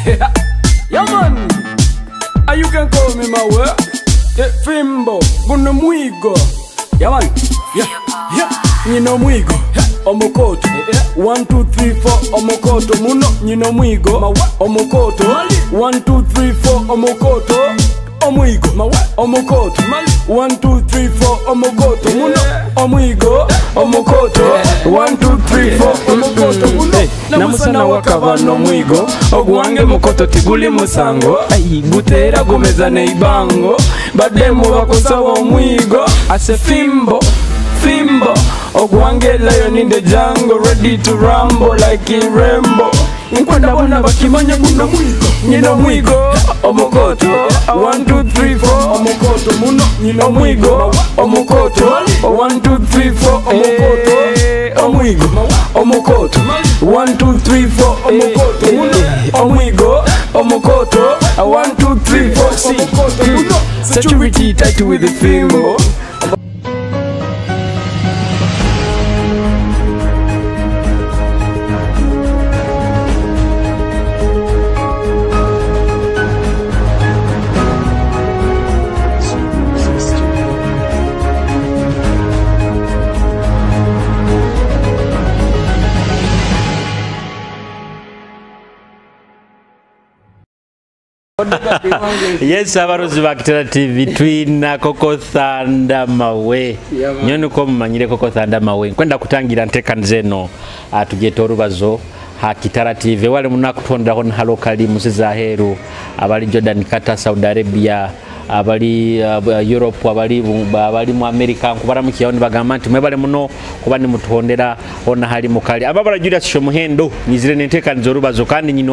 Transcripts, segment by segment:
Yeah man, you can call me mawe. Fimbo, guno mwigo. Yeah man, yeah, yeah. Nyino mwigo, omukoto. 1 2 3 4 omukoto muno. Nyino mwigo, omukoto. 1 2 3 4 omukoto. Omwigo, omukoto. 1 2 3 4 omukoto muno. Omwigo, omukoto. 1 2 3 4 omukoto muno. Namusana wakabano mwigo, ogwange mukoto tiguli musango. Ai gutera gomeza neibango, bademu bakosawa omwigo. Ase fimbo, fimbo, ogwange lion in the jungle, ready to rumble like in Rambo. Nkwenda bona bakimanya guno mwigo, nyino mwigo, omukoto. 1 2 3 4 omukoto muno, nyino mwigo, omukoto. 1 2 3 4 omukoto, omwigo, omukoto. 1 2 3 4 omukoto muno, omwigo, omukoto. 1 2 3 4 omukoto muno. Security tight with the fimbo. Yes, abarozi ba Kitara TV twina Koko Thanda Mawe. Nyono ko mumanyire Koko Thanda Mawe. Nkwenda kutangira ntekanize no atugeta orubazo ha Kitara TV. Wale munakutondaho halo kali musiza heru abali Jordan, Qatar, Saudi Arabia, abali Europe, abali mu America, nkubaramukiyaho nibagamba nti mwebale muno kuba nimutuhondera hona hali mukali. Ababara Julius Shomuhendo nyizire nentekanizo orubazo kandi nyina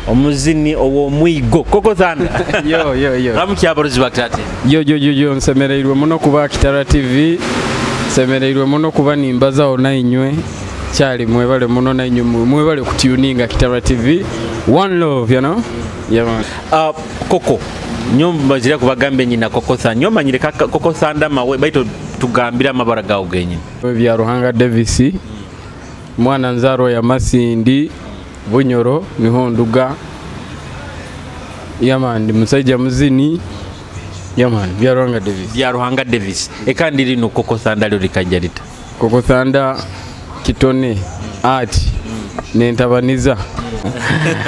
omuzini owo mwigo Koko Thanda. Yo yo yo. Ramukiya abarozi ba Kitara TV. Yo yo yo yo, nsemereirwe muno kuba Kitara TV. Nsemereirwe muno kuba nimbazaho na inywe. Kyali mwebale muno na inywe mwebale kutuninga Kitara TV. One love, you know? Yeah man. Koko nyomba zira kubagambe nyina Koko Thanda. Nyoma nyire Koko Thanda Mawe baito tugambira amabara gawo genyine. Bya Ruhanga Davis. Mwana nzaro ya Masindi Bunyoro niho nduga. Yaman musajja muzini. Yaman bya Ruhanga Davis. Bya Ruhanga Davis. Ekandi lino Koko Thanda lyo likajja lita. Koko Thanda kitone art nentabaniza.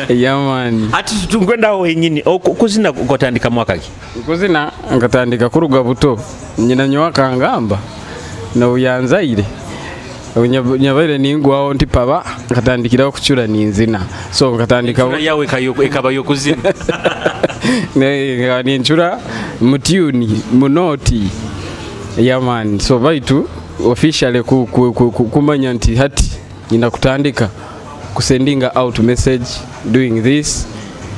Yaman. Ati tungwenda aho henyini okuzina ukotandika mwaka ki? Kuzina nkatandika kuruga buto. Nyina nyoka ngamba na uyanzaire. Nyabaire ningwaho nti paba nkatandikiraho kuchura ninzina. So nkatandika yawe ekaba yokuzina. Ne ninchura mutuni munoti. Yaman. So baitu officially kumanya nti hati nyina kutandika kusendinga out message doing this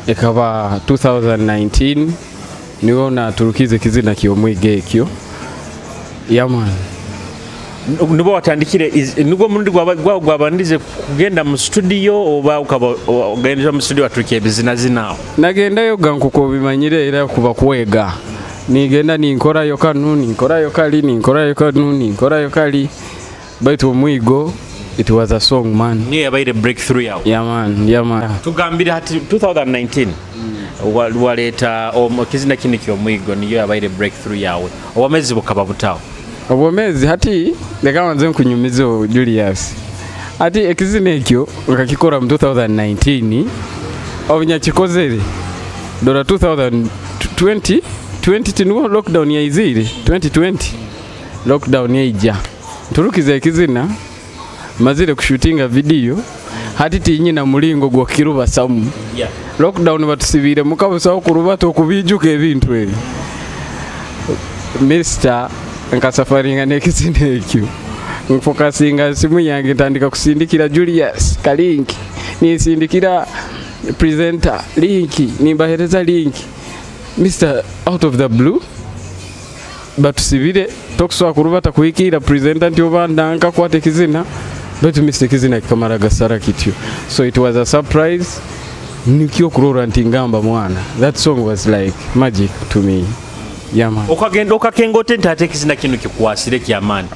ekaba 2019 niwo naturukize kizina kyomwige ekyo. Yaman. Nibo watandikire nibwo murundi gwabandize kugenda mu studio oba ukaba ogenda mu studio waturukiye bizina zinao? Nagendayo gankuko bimanyire era kuba kwega. Nigenda ninkorayo kanu ninkorayo kali ninkorayo kanu ninkorayo kali baitu omwigo it was a song man. Niyo yabaire breakthrough yao. Yeah man, yeah man. Tugambire hati 2019 waleta kizina kini kyomwigo niyo yabaire breakthrough yawe. Obwomezi bukaba butawo. Obwomezi hati leka wanze nkunyumizo Julius. Hati ekizina ekyo nkakikora mu 2019 obunyakikozere dora 2020 20 lockdown yaizire 2020 lockdown yaija nturukiza ekizina mazire kushutinga video hati tinyina mulingo gwa kiruba samu. Yeah. Lockdown batusibire mukabusaho kurubato okubijuka ebintu ebi. Mr nkasafaringa nekizina ekyo nfokasinga simu yange ntandika kusindikira Julius kalinki nisindikira presenter linki nimbahereza linki. Mr out of the blue batusibire tokuswa kurubata kuhikira presenter nti obanda nkakwata ekizina baitu Mr kizina kikamara gasara kityo. So it was a surprise nikyo kurora nti ngamba mwana. That song was like magic to me. Yeah man. Okagenda okakengote ntate ekizina kino kikwasire kyamani.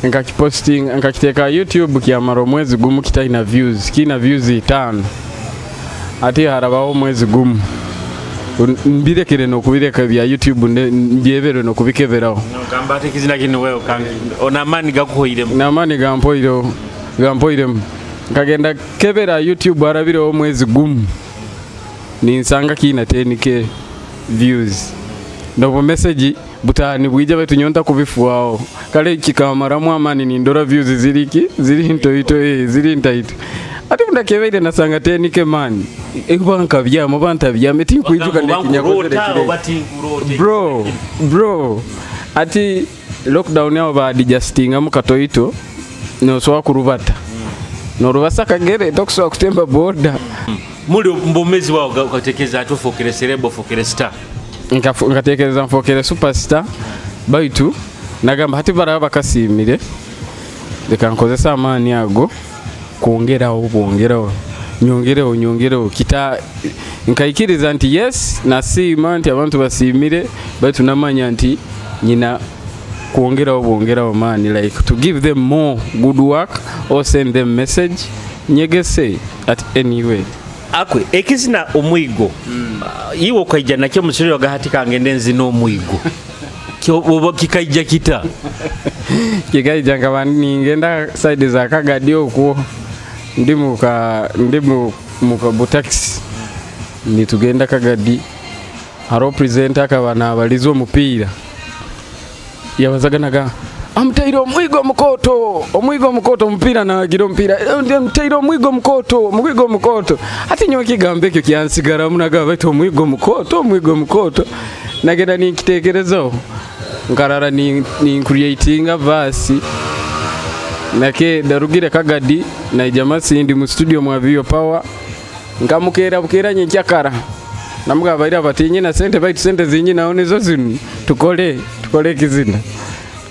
Nkakiposting nkakiteka YouTube kyamara omwezi gumu kitaina views kina views 5. Ati harabaho omwezi gumu mbirekere nokubireka bya YouTube, mbyeberwe nokubikeberaho. Nogamba ati ekizina kinu wewe onamaani gakuhoiremu. Namaani gampoireho, gampoiremu. Nkagenda kebera YouTube harabireho omwezi gumu, ninsanga kiina 10K views nobu message butani bwija, baitu nyonta kubifuaho. Kale kikamaramu amani, nindora views ziriki ziri ntoito, ziri ntaito. Ati ndakebeire nasanga 10K, man, ekuba nkabyama oba ntabyame tinkwijuka nekinyakozere kire. Bro, bro, ati lockdown yabo badijustingamu katoito, nosobola kurubata norubasa kagere, tokusobola kutemba boda. Muli mbomezi wawe ukatekeza ati ofokere celeb, ofokere star. Nkatekereza nfokere superstar, baitu nagamba hati baraba bakasimire, reka nkozesa amaani ago kwongeraho, bwongeraho, nyongereho, nyongereho kita. Nkaikiriza nti yes, nasiima nti abantu basimire, baitu namanya nti nyina kwongeraho, bwongeraho maani, like to give them more good work or send them message nyegese at anyway. Akwe ekizina omwigo, iwe okaija nakyo musiri wagahati kangende nzina omwigo. Oba kikaija kita? Kikaija nkaba ningenda side za Kagadi okwo, ndi mu butaxi nitugenda Kagadi, haro presenter akaba nabaliza omupiira, yabazaga naga amutaire omwigo mukoto, omwigo mukoto, omupiira nagira omupiira, amutaire omwigo mukoto, omwigo mukoto. Ati nyowe kigambo ekyo kyansigaramu, nagamba baitu omwigo mukoto, omwigo mukoto. Nagenda ninkitekerezaho, nkarara nincreatinga verse nake. Darugire Kagadi naija Masindi mu studio mwa Vio Power, nkamukera bukera nyenkyakara, namugamba baira batinye na sente, baitu sente zinyi naho nizo zinu, tukole kizina.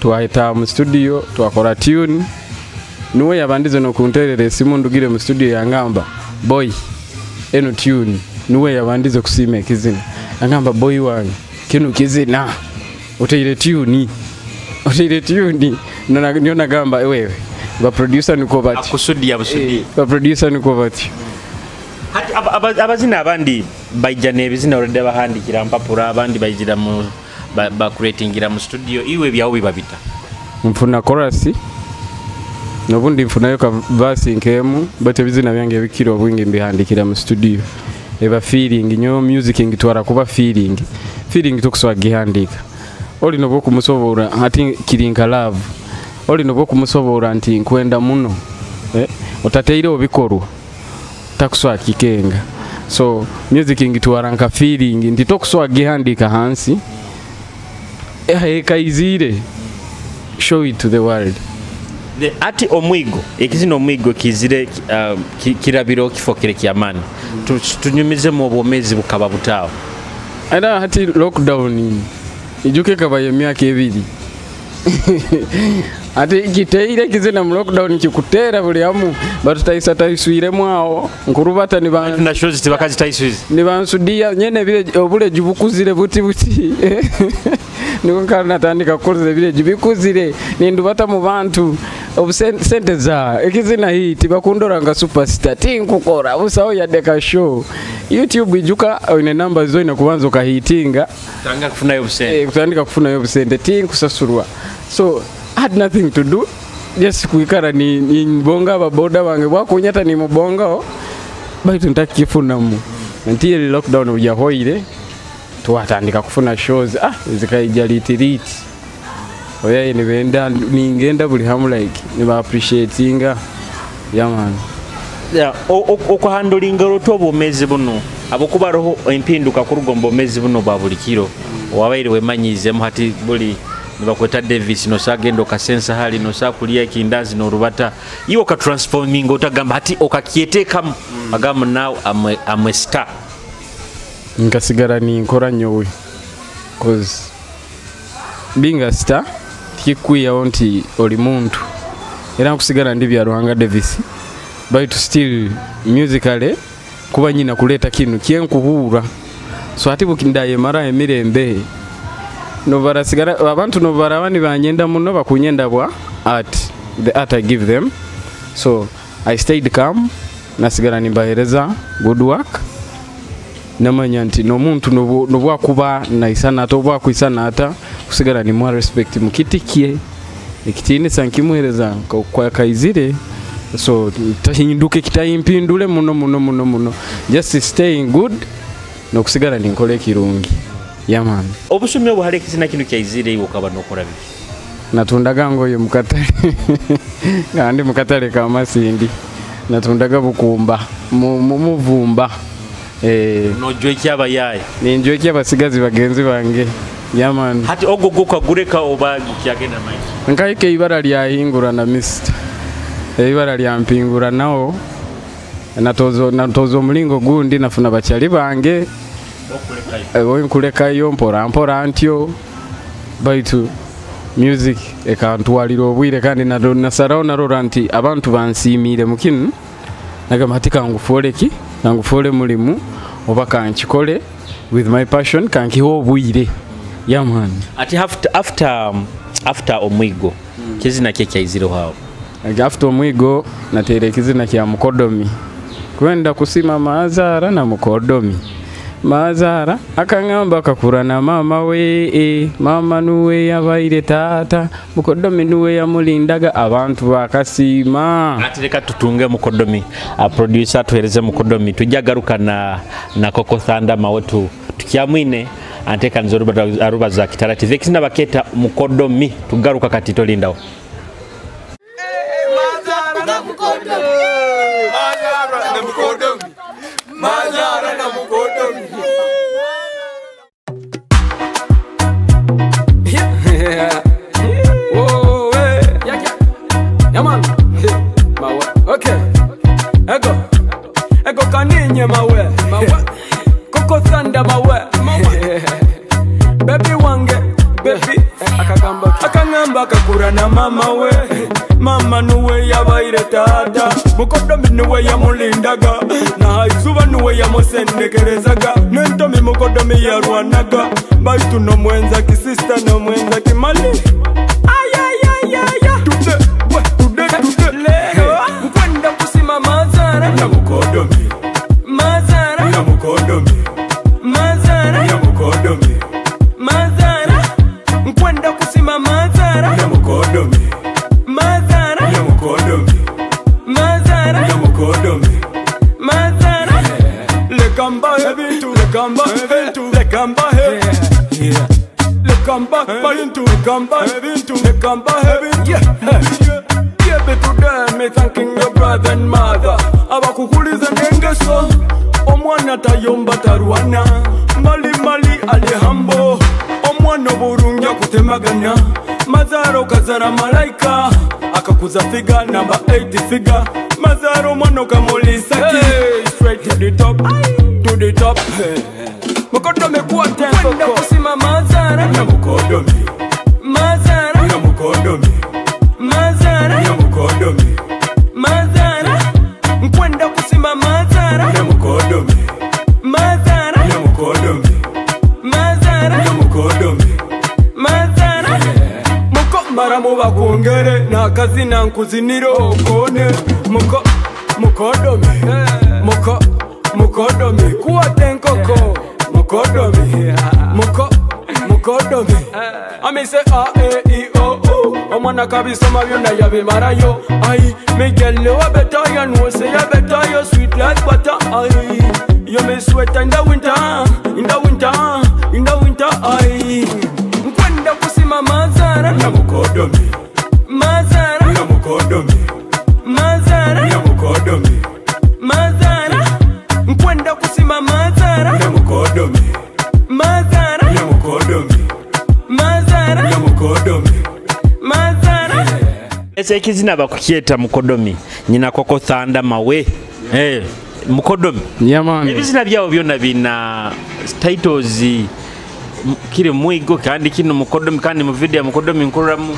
Twahita mu studio, twakora tune. Niwe yabandize no kunterera esimu ndugire mu studio, yangamba boy eno tune. Niwe yabandize kusima ekizina, angamba boy wange kino kizina oteire tune, oteire tune. Niyo nagamba wewe ba producer niko bati akusudia busudi. Ba producer niko bati. Hati abazina abandi baija n'ebizina already bahandikira mpapura, abandi baijira mu ba creatingira mu studio, iwe byawo biba bita? Nfuna chorus nobundi nfunayo ka verse nkemu, but ebizina byange bikiro obwingi mbihandikira mu studio. Eba feeling nyo, music ngitwara kuba feeling. Feeling tokuswa gihandika. Oli nobo kumusobora ati kirinka love, oli nobo kumusobora nti nkwenda muno, otateire obikorwa takuswa kikenga. So music ngitwara nka feeling nti tokuswa gihandika hansi, kaizire show it to the world. Ati omwigo ekizina omwigo kizire, kirabiro kifokere kyamani. Tunyumize mu obwomezi bukaba butaawo. Era hati lockdown ijuke kabaye emyaka 2, ati kiteire kizina mu lockdown kikutera buli amu batutaisa taiswiremu awo nkurubata ni ba na shows tibakazitaiswize. Ni bansudia nyene bile obuleju bukuzire buti buti, niko nkana natandika kukoza ebileju bikuzire nindubata mu bantu sente za ekizina hii tibakundora nga superstar tinkukora busaho yadeka show YouTube. Ijuka oine namba zo ina kubanza ukahitinga. Tanga kufunayo busente. Kutandika kufunayo busente tinkusasurwa. So I had nothing to do, just kuikara ni mbonga ababoda bange bwakunyata ni mubonga baitu ntakifunamu nti lockdown ujahoire twatandika kufuna shows, zikaija litiriti oya nibenda ningenda buli hamu, like niba appreciatinga, yeah man. Yeah, okuhandulinga otwo obwomezi buno abokuba roho empinduka kuruga mu bwomezi buno bwa buli kiro wabaire wemanyizemu, hati buli nibakweta Davis nosagenda okasensa hali nosa kulya ekindazi norubata, iwe okatransforming otagamba hati okakyeteekamu agamba now I'm a star. Nkasigara ninkora nyowe, cause being a star tikikwiyaho nti oli muntu, era nkusigara ndi bya Ruhanga Davis, but still musically kuba nyina kuleta kinu kyenkuhura. So ati bukindayemara emirembe nobarasigara abantu nobaraba nibanyenda muno bakunyenda bwa art, the art I give them. So I stayed calm. Nasigara nimbahereza good work. Namanya nti n'omuntu nobwakuba naisana ata, obwakwisana ata, kusigara nimuha respect mukiti kye, ekitiinisa nkimuhereza kwakaizire. So tahinduke, kitayimpindule muno muno muno muno, just staying good nokusigara ninkora ekirungi. Yeah man. Obusumi obwo hali ekizina kinu kyaizire, iwe ukaba nokora biki? Natundaga ngoye mukatale, nga ndi mukatale ka Masindi, natundaga bukumba muvumba. Nojwekya abayaye? Ninjwekya abasigazi bagenzi bange. Yeah man. Hati ogwo gukagureka oba gukyagenda maiso? Nkaika ibara lyahingura na mister ibara lyampingura nawo, natozo omulingo gundi, nafuna bakyali bange nkulekayo mpora mpora ntyo, baitu music ekantwalira obwire, kandi nasaraho narora nti abantu bansiimire mukinu, nagamba hati kangufuole ki, kangufuole mulimu oba kankikole with my passion, kankiha obwire. Yeah man. Ati after omwigo, kizina kye kyaizireho awo? After omwigo nateera ekizina kya mukodomi, kwenda kusima mazaara na mukodomi. Mazaara akangamba akakura na mama we, mama nuwe yabaire tata, mukodomi nuwe yamulindaga, abantu bakasiima. Ati reka tutunge mukodomi, producer tuhereze mukodomi, tujagaruka na Koko Thanda Mawetu tukyamwine anteekaniza arubaza Kitara TV ekizina baketa mukodomi, tugaruka kati tolindawo. Mazara na mukodomi. Oh, hey. Yeah, yeah. Yeah, man. Mawe. Okay. Ego. Ego kaninye mawe. Mawe. Koko Thanda mawe. Mawe. Baby wange, baby. Akangamba kakura na mama we. Mama nuwe yabaire tata, mukodomi nuwe yamulindaga, na izuba nuwe yamusendekerezaga, nentomi mukodomi yarwanaga, baitu no mwenza kisista no mwenza kimali. Ayayayaya tude we tude tude leo nkwenda kusima mazara na mukodomi, mazara na mukodomi, mazara na mukodomi, mazara nkwenda kusima mazara na mukodomi, mazara na mukodomi, mazara na mukodomi, mazara. Lekamba ebintu, lekamba ebintu, lekamba he, lekamba ebintu, lekamba ebintu, lekamba ebintu. Yeah, be today me thanking your brother and mother. Abakukuliza ngengeso, omwana tayomba tarwana, mali mali alihambo, omwana oburungi akutemagana, mazaro kazara malaika, akakuza figa number 8 figa, mazaro mwana kamulisa ki. Hey, straight to the top, to the top. Mukodomi kuwa tempo. Kwenda kusima mazara na mukodomi, mazara na mukodomi, mazara na mukodomi, mazara nkwenda kusima mazara na mukodomi, mazara na mukodomi, mazara na mukodomi, mazara. Muko maramu bakungere na kazina nkuziniro okone muko mukodomi, muko mukodomi kuwa tenkoko mukodomi, muko mukodomi. Ami say A A E O U, omwana kabisoma byonna yabimarayo. Ai Miguel wa better, you know say you better, you sweet like butter. Ai you me sweat in the winter, in the winter, in the winter. Ai nkwenda kusima mazara na mukodomi, mazara na mukodomi, mazara na mukodomi, mazara nkwenda kusima mazara na mukodomi, mazara na mukodomi, mazara na mukodomi, mazara. Ese ekizina bakukyeta mukodomi, nyina Koko Thanda Mawe. Mukodomi. Yeah man. Ebizina byawo byonna bina titles kiri mwigo kandi kino mukodomi, kandi mu video mukodomi nkoramu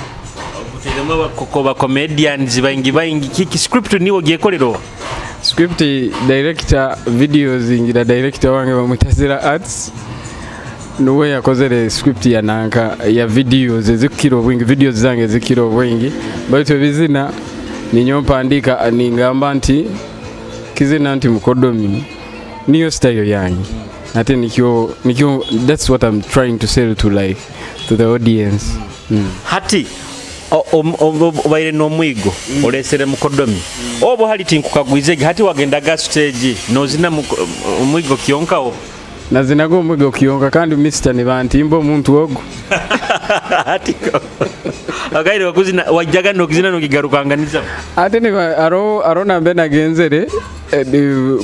okuteremu ba comedians baingi baingi. Kiki script niwo gyekolero? Script director videos ngira director wange bamutazira arts nuwe yakozere script ya nanka ya videos ezikiro bwingi, videos zange zikiro bwingi, baitu ebizina ninyo mpandika ningamba nti Kizina nti mukodomi niyo style yange ate nikyo that's what I'm trying to sell to, like, to the audience. Hati obaire n'omwigo olesere mukodomi obo hali tinkukagwizege hati wagendaga stage nozina omwigo kyonkawo? Nazinaga omwigo kyonka, kandi mister ne bantimba omuntu ogu. Hati akaire wakuzina wajjaga nokizina nokigarukanganiza. Ate ne aro nambe nagenzere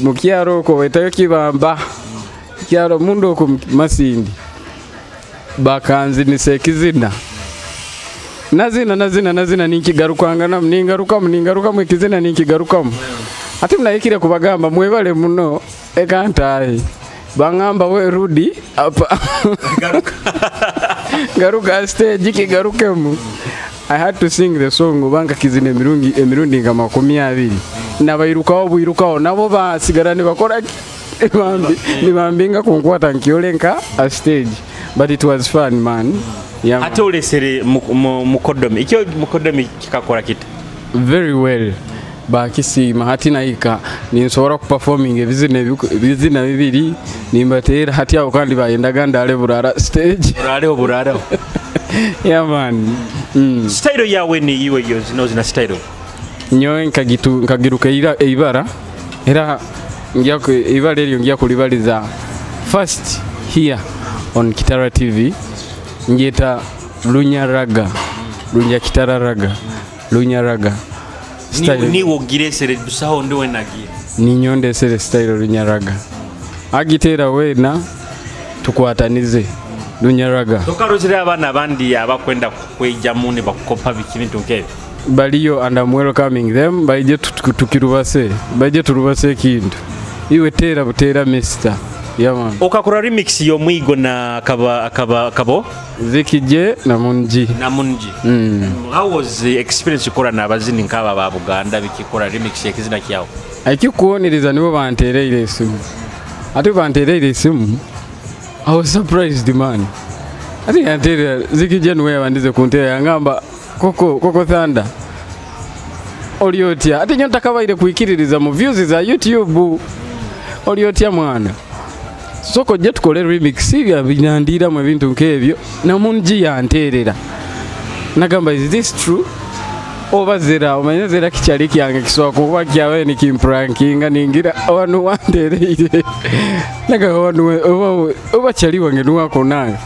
mukyaro oko wetayo kibamba kyaro mundu oko Masindi bakanzinisa ekizina nazina nazina nazina ninkigarukangana ningarukamu ningarukamu ekizina ninkigarukamu. Ate munahikire kubagamba mwebale muno ekantayi bangamba we rudi apa garuka stage kigarukemu. I had to sing the song banga kizina emirundi nga 20 nabairukawo bwirukawo nabo basigara nibakora nibambinga kunkwata nkyolenka a stage, but it was fun, man. Yeah. Ate olesere mukodomi ikyo mukodomi kikakora kita very well bakisiima. Hati nahika ninsobora kuperforming ebizina bibiri nimbateera hati aho kandi bayendaga ndale burara stage. Burareho burareho. Yeah, man. Style yawe ni iwe yo zino style nyowe nkagiruka eibara era ibara eryo ngiya kulibaliza first here on Kitara TV njeta lunyaraga lunyakitararaga lunyaraga. Ni wogiresere busaho ndiwe nagiye ninyondesere style lunyaraga agitera wena tukwatanize lunyaraga. Tokarozire abana abandi abakwenda kweja mune bakukopa biki nkebe baliyo and I'm welcoming them baije tukirubase baije turubase kintu iwe tera butera mister. Yeah, man. Okakora remix yo mwigo na kabo Zikije na Munji. Na Munji. How was the experience ukora na abazini nkaba ba Buganda bikikora remix ekizina kyawo? Akikuoniriza nibo bantereire isimu. Ate bantereire isimu. I was surprised, man. Ate yanterera Zikije niwe yabandize kuntera yangamba koko Thanda. Oli otya? Ate nyo ntakabaire kuikiririza mu views za YouTube. Oli otya mwana? Soko je tukole remix ya binandira mu bintu nkebyo na Munji yanterera. Nagamba is this true? Oba zera omanye zera kikyali kyange kiswa kuba kyawe ni kimprankinga ningira abantu wantereire. Naga abantu oba kyali wange nuwako naye.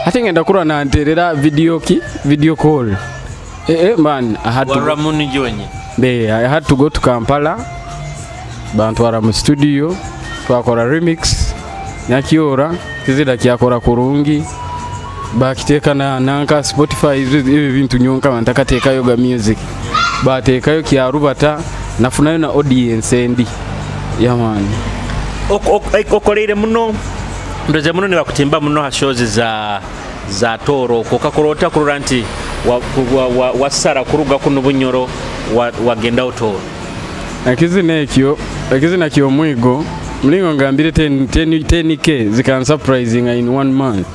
Ate ngenda kurwa nanterera video call. Man, I had to I had to go to Kampala. Bantwara mu studio twakora remix nyakiora kizida kyakora kurungi bakiteka na nanka Spotify ibi bintu nyonka bantakatekayo ga music batekayo kyarubata nafunayo na audience endi. Yeah, man. Okoleire muno ndoze muno ne bakutimba muno ha shows za Toro kokakorota kurora nti wasara kuruga kuno Bunyoro wagenda Toro. Ekizina kyo mwigo mlingo ngambire 10k zikan surprising in 1 month.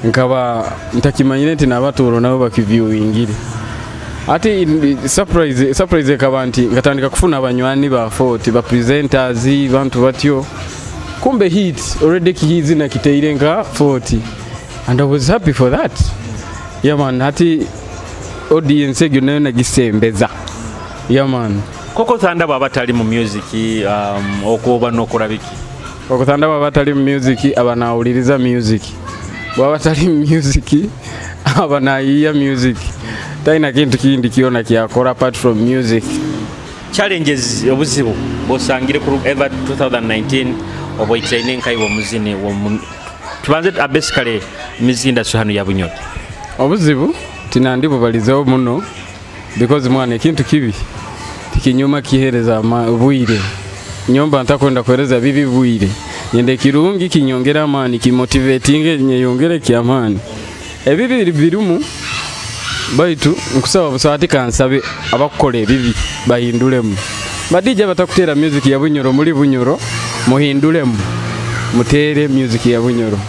Nkaba ntakimanyire nti nabatoro nabo bakiviewingire. Ati surprise ekaba nti ngatandika kufuna abanywani ba 40 ba presenters bantu batyo. Kumbe hit already kizina kiteire nka 40 and I was happy for that. Yeah, man, hati audience egyo nayo nagisembeza. Yeah, man. Koko Thanda baba tali mu music okoba nokora biki? Koko Thanda baba tali mu music abanawuliriza music. Baba tali mu music abanayiya music. Taina kintu kindi kiona kyakora apart from music. Challenges obuzibu bosangire ku ever 2019 oboitsaine nkaiwo muzini tubanze basically music industry hano ya Bunyoro. Obuzibu tinandibo balizeho muno because mwana ekintu kibi tikinyuma kihereza bwire. Nyomba ntakwenda kuhereza bibi bwire. Nyende kirungi kinyongera amani kimotivating nyeyongere kyamani. Ebibi birumu baitu nkusaba busati kansabe abakola ebibi bahindulemu. Badija batakutera music ya Bunyoro muri Bunyoro muhindulemu. Mutere music ya Bunyoro.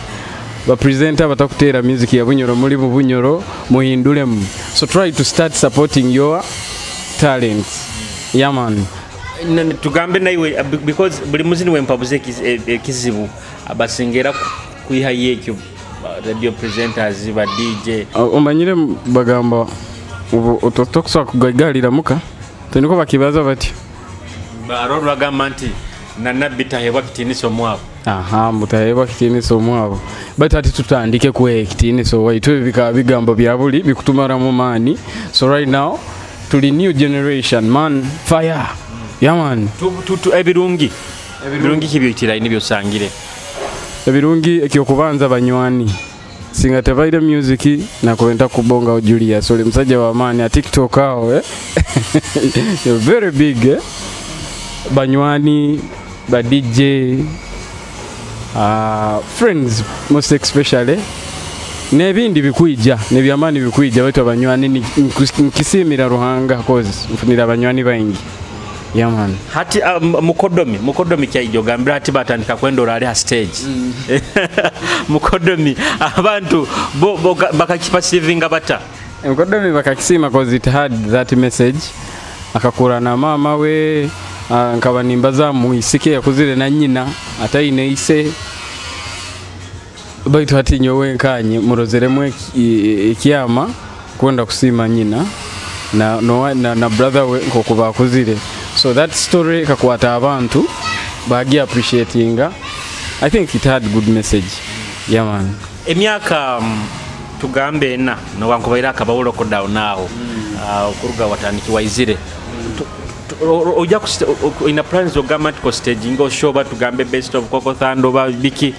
Ba presenter batakutera music ya Bunyoro muri Bunyoro muhindulemu. So try to start supporting your talents. Yeah, man. Tugambe naiwe because buli muzini wempabuze ekizibu abasingera kwihayo ekyo radio presenters ba DJ. Omanyire bagamba ubu tokusobola kugaigalira muka tiniko bakibaza batyo. Aro bagamba nti nanabbi tahebwa kitiinisa omwabo. Aha, mutahebwa kitiinisa omwabo. But ati tutandike kuwa ekitiinisa waitu bikaba bigambo bya buli bikutumaramu maani. So right now tuli new generation man fire. Yeah man. Ebirungi. Ebirungi kibyo nibyo sangire. Ebirungi ekyokubanza banywani. Singa tebaire music na kwenda kubonga Julius oli musajja wa maani a TikTok awo eh. You're very big eh. Banywani ba DJ friends most especially nebindi bikuija nebyamani bikuija baitu abanywani nkisimira Ruhanga cause mfunira abanywani baingi. Yeah man. Hati mukodomi kyaijo gambira hati batandika kwendora ali ha stage. Mukodomi abantu bo bakakipasivinga bata. Mukodomi bakakisima cause it had that message. Akakura na mama we nkaba nimbaza muisike yakuzire na nyina ataine ise baitu hati nyowe nkanye murozeremu ekiyama kwenda kusima nyina na brother we nkokuba akuzire. So that story kakwata abantu bagi appreciatinga. I think it had good message. Yeah man. Emyaka tugambe ena no wankubaira akabawulo ko down now. Okuruga watandiki waizire. Oja ina plans ogamba nti ko staging o show ba tugambe best of Koko Thanda oba biki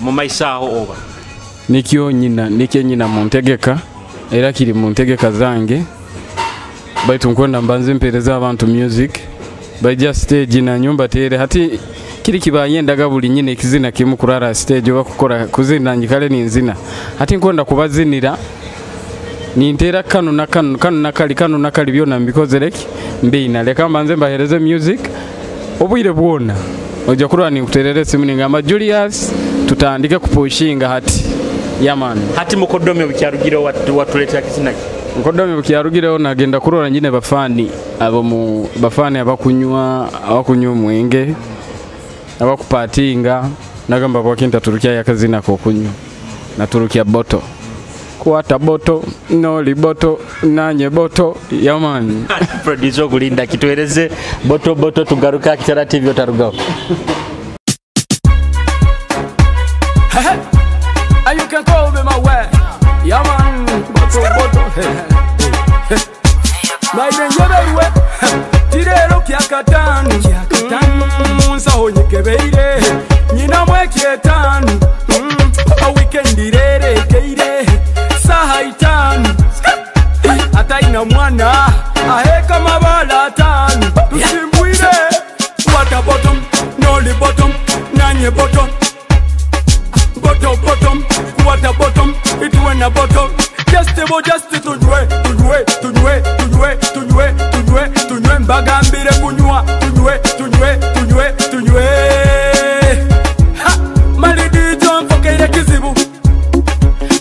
mu maisaho oba. Nikyo nyina muntegeka era kiri muntegeka zange. Baitu nkwenda mbanze mpereza abantu music baija stage na nyumba tere hati kiri kibayendaga buli nyine ekizina kimu kurara stage oba kukora kuzina nyikale ninzina hati nkwenda kubazinira nintera kano na kano kano na kali kano na kali byona mbikozereki mbina leka mbanze mbahereze music obwire bwona ojja kurwa nikuterere simu ningamba Julius tutandike kupushinga hati. Yeah man. Hati mukodomi obukyarugire watuletera kizina ki? Mukodomi bukyarugireo nagenda kurora nyine bafani abo mu bafani abakunywa omwenge abakupatinga nagamba bwakinta turukia yakazina kokunywa naturukia boto kwata boto no liboto nanye boto. Yeah man. Producer kulinda kitueleze boto boto tugaruka Kitara TV otarugaho. And you can call me my way. Yeah man, boto boto. Nairenyeberwe tirero kyakatanu munsaho nyikebeire nyina mwekyetanu a weekend irerekeire saha itanu ataina mwana aheka mabala atanu tusimbwire wata bottom noli bottom nanye bottom bottom bottom wata bottom itwena bottom just tunywe tunywe tunywe tunywe tunywe tunywe tunywe mbagambire kunywa tunywe tunywe tunywe tunywe. Ha mali DJ mfokeire kizibu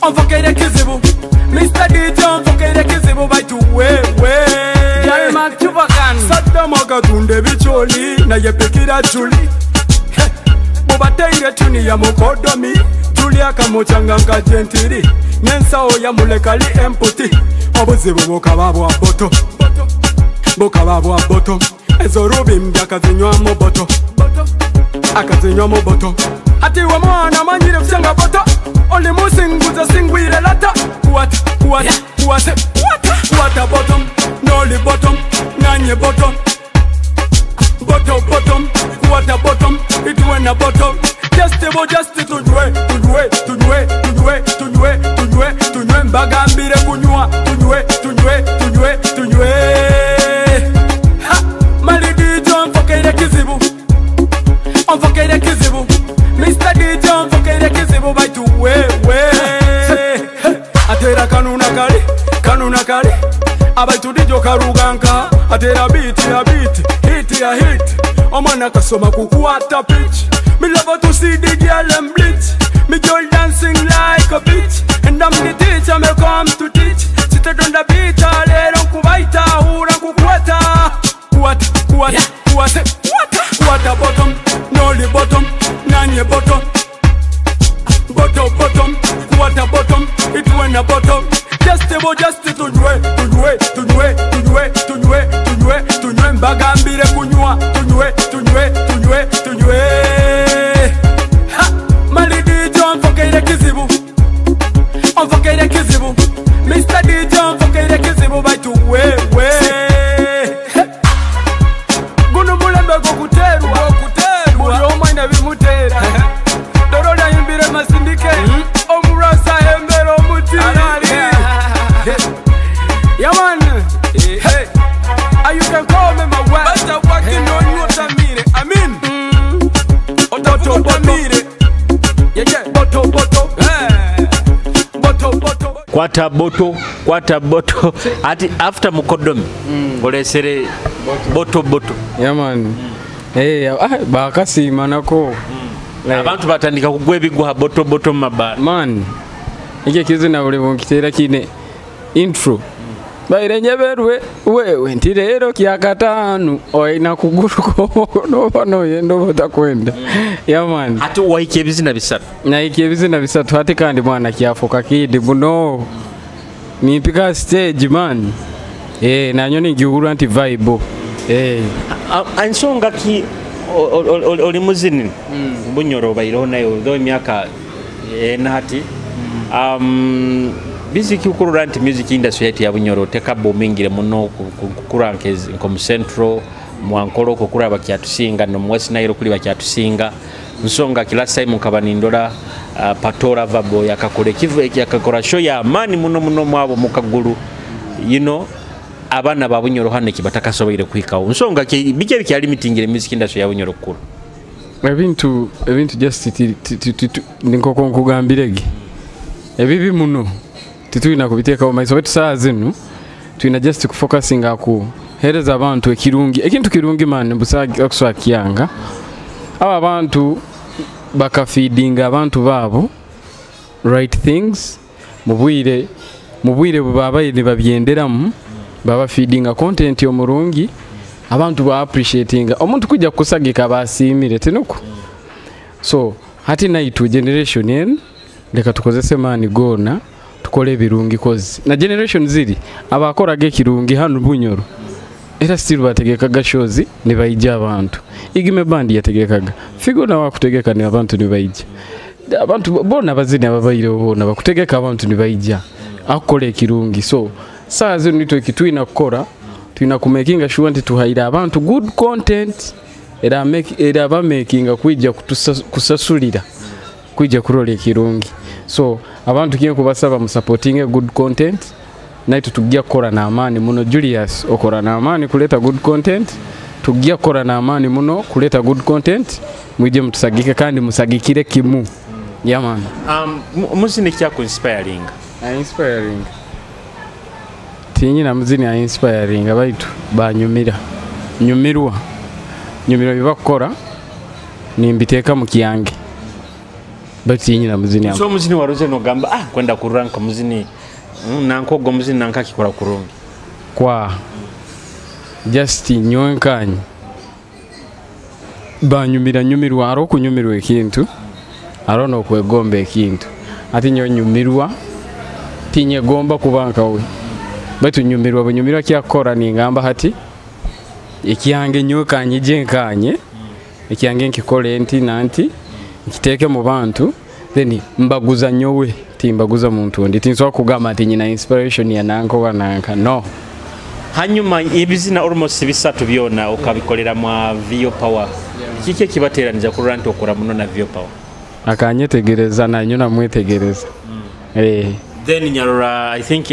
omfokeire kizibu Mr DJ mfokeire kizibu baitu wewe Jalma Chubakan Saddam akatunde bicholi naye pikira Juli bubateire tuni ya mukodomi Juli akamuchanga nka gentili nensawo yamulekali emputi obuzibu bukaba bwa boto bukaba bwa boto ezo rubi akazinywamu boto akazinywamu boto ati we mwana manyire kushanga boto oli musinguza singwire lata kuwata kuwata kuwata kuwata bottom noli bottom nanye bottom bottom bottom kuwata bottom itwena bottom just tunywe tunywe tunywe tunywe tunywe tunywe tunywe mbagambire kunywa tunywe tunywe tunywe tunywe. Ha mali DJ mfokeire kizibu omfokeire kizibu Mr DJ mfokeire kizibu baitu wewe atera kanuna kali abaitu DJ karuganka atera beat ya beat hit ya hit omwana kasoma kukwata pitch. Me love to see the girl and bleach. Me girl dancing like a bitch. And I'm the teacher, me come to teach. Sit on the beat, lero nkubaita, hura nkukwata. Kuwata, kuwata, Nkukwate kwata bottom, noli bottom, nanye bottom. Bottom bottom, kwata bottom, itwena bottom. Just bo just tunywe, tunywe, tunywe, tunywe, tunywe, tunywe, tunywe mbagambire kunywa, tunywe, tunywe, tunywe, tunywe. Ha! Mali DJ mfokeire kizibu. Mfokeire kizibu. Mr DJ mfokeire kizibu baitu wewe. Guno mulembe gokuterwa, gokuterwa. Buli omwe nebimutera. Dorola imbire masindike. Omurasa hembera omuti. Yeah man. Hey. You can call me my wife. But working on you tamire. Amin. Ototo tamire. Yeah yeah. Boto boto. Hey. Boto boto. Kwata boto, kwata boto. Ati after mukodomi. Olesere boto boto. Yeah man. Hey, bakasiima nako. Abantu batandika kugwa ebigwa boto boto mabara. Man. Ekyo kizina buli bunkiteera kine intro. Baire nyeberwe wewe nti leero kyakataano olina kuguluka n'oba n'oyenda oba otakwenda. Yeah man. Ate waika ebizina bisatu. Naika ebizina bisatu ate kandi mwana kyafuuka kidi muno. Nimpika stage man. Nanyo ningiwulira nti vibe. Ensonga ki oli muzini Bunyoro obaireho naye though emyaka ena hati. Music ukurura nti music industry yetu ya Bunyoro teka boomingire muno kukura nko mu Central mwankolo kukura bakyatusinga no mu West Nile kuli bakyatusinga. Nsonga kila time nkaba nindola Patora Vabo yakakora kivu yakakora show ya amani muno muno mwabo mukagulu, you know, abana ba Bunyoro hano kibatakasoboire kwikawo. Nsonga ki bike bikyali mitingire music industry ya Bunyoro kukura ebintu just nkoko nkugambirege ebibi muno titulina kubiteekawo maiso baitu saa zinu tulina just kufocusinga ku hereza abantu ekirungi ekintu kirungi man busakuswakyanga aba abantu bakafeedinga abantu baabo right things mubwire bubabaire babyenderamu baba feedinga content omurungi abantu ba appreciatinga omuntu kujja kusagika basimire tinuku. So hati naitu generation en leka tukozese mani gona tukole ebirungi kozi na generation ziri abakoraga ekirungi hano Bunyoro era still bategekaga shows ne bayija abantu. Igime band yategekaga Figo na wakutegeka ni abantu ne bayija abantu bona bazini ababaire bona bakutegeka abantu ne bayija akole ekirungi. So saa zino nitwe ekitwina kukora twina kumakinga sure nti tuhaira abantu good content era make era bamakinga kwijja kusasulira kwijja kurola ekirungi. So abantu kiye kubasaba mu supporting good content naitu tujja kukora na amani muno. Julius okora na amani kuleta good content, tujja kukora na amani muno kuleta good content, mwijje mutusagike kandi musagikire kimu. Yeah man. Muzini kya ku inspiring. Inspiring. Tinyina muzini ya inspiring abaitu banyumira. Nyumirwa. Nyumirwa bibakora nimbiteka mu kiyange. Baitu tinyina muzini. So muzini waruze no gamba kwenda kuranka muzini nankogo muzini nankakikora kurungi. Kwa just nyonkanye banyumira nyumirwa aro kunyumirwa ekintu aro no kwegomba ekintu ati nyo nyumirwa tinyegomba kubanka we baitu nyumirwa bunyumirwa kyakora ningamba hati ekiyange nyokanye jenkanye ekiyange nkikole nti nanti nkiteke mu bantu then mbaguza nyowe timbaguza muntu ndi tinswa kugamba ati nyina inspiration ya nanko wananka no. Hanyuma ebizina almost bisatu byona okabikolera mwa Vio Power. Kiki kibateranija kurura nti okora muno na Vio Power? Akanyetegereza nanyo namwetegereza. Then nyarora I think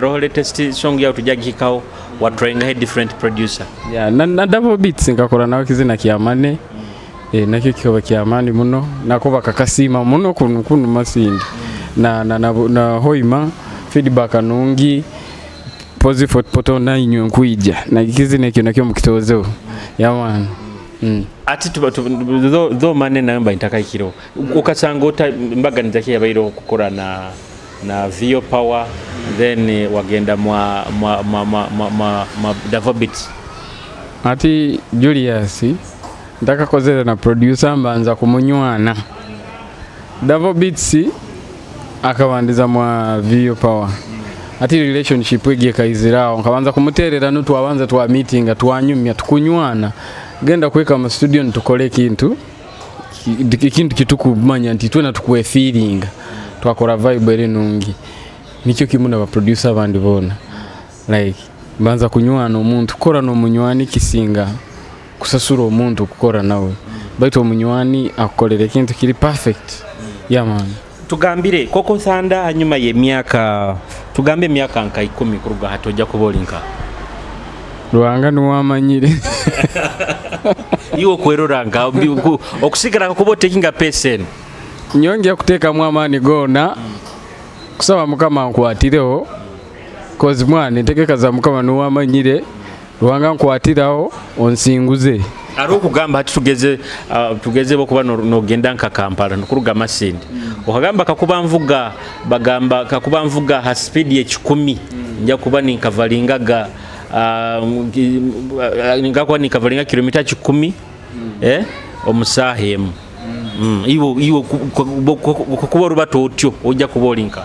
roho latest song ya tujagikao wa trying a different producer. Yeah, na double beats ngakora nawe kizina kiamane. Nakyo kikoba kiamani muno nako bakakasima muno kunu masindi. Na hoima feedback anungi positive poto na inyo nkuija na kizina ekyo nakyo mukitozeho. Yeah man. Ati though mane namba intakayikiro ukasanga ota mbaganiza ki yabairo kukora na Vio Power then wagenda mwa Davobit. Ati Julius ntakakozere na producer mbanza kumunywana. Davo Beats akabandiza mwa Vio Power. Ati relationship egiye kaizirao nkabanza kumuterera no twabanza twa meeting twanyumya tukunywana genda kuweka mu studio ntukole kintu kitukumanya nti twena tukuwe feeling twakora vibe eri nungi nicyo kimwe na producer abandi bona like mbanza kunywana omuntu kora no munywani kisinga kusasura omuntu kukora nawe baitu omunywani akolere kintu kiri perfect. Yeah man. Tugambire Koko Thanda hanyuma ye myaka tugambe myaka nka 10 kuruga hatoja kubolinka Ruhanga nuwamanyire. Iwo kweroranga okusigara kubo taking a person nyongera kuteka mwamani gona kusaba mukama nkwatireho cause mwana ntegeka za mukama nuwamanyire Ruhanga nkwatiraho onsinguze. Ari okugamba hati tugeze tugeze bo kuba nogenda nka Kampala nokuruga Masindi okagamba kakuba mvuga bagamba kakuba mvuga ha speed ye 10 nja kuba ninkavalingaga ngakuba ninkavalinga kilomita 10 omusaha emu. Iwo iwo kuba rubato otyo ojja kubolinka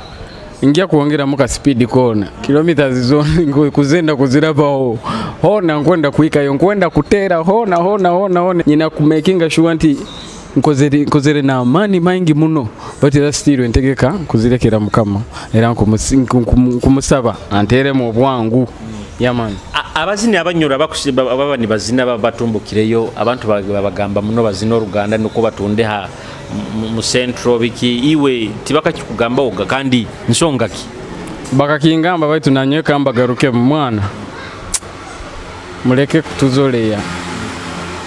ngia kuongera muka speed kona kilomita zizoni kuzenda kuzirabaho hona nkwenda kuikayo nkwenda kutera hona hona hona hona nyina kumakinga sure nti nkozere na amani maingi muno but era still ntegeka kuzirekera mukama era nkumusaba antere mu bwangu. Yeah man. Abazini abanyura baba ni bazina babatumbukireyo abantu babagamba muno bazina oruganda nuko batunde ha mu centro biki iwe tibaka kikugamba oga kandi nsonga ki bakakingamba baitu nanyeka mbagaruke mwana muleke kutuzoleya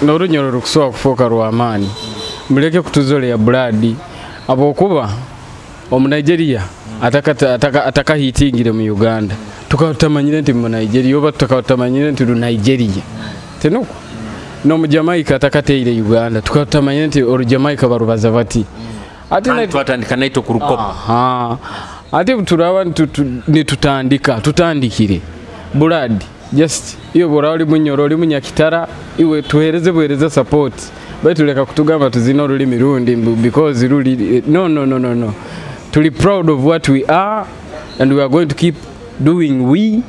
norunyoro rukusoa kufoka rwamani muleke kutuzoleya blood abokuba omu Nigeria ataka hitingire mu Uganda tukatamanyire nti mu Nigeria oba tukatamanyire nti ru Nigeria tenuko no mu Jamaica atakateire Uganda tukatamanyire nti oru Jamaica barubaza bati ati twatandika naito kurukopa. Aha ati turaba nitutandika tutandikire blood just iyo bora oli munyoro oli munyakitara iwe tuhereze buhereza support baitu leka kutugamba tuzina olulimi rundi because ruli no no no no no tuli proud of what we are and we are going to keep doing we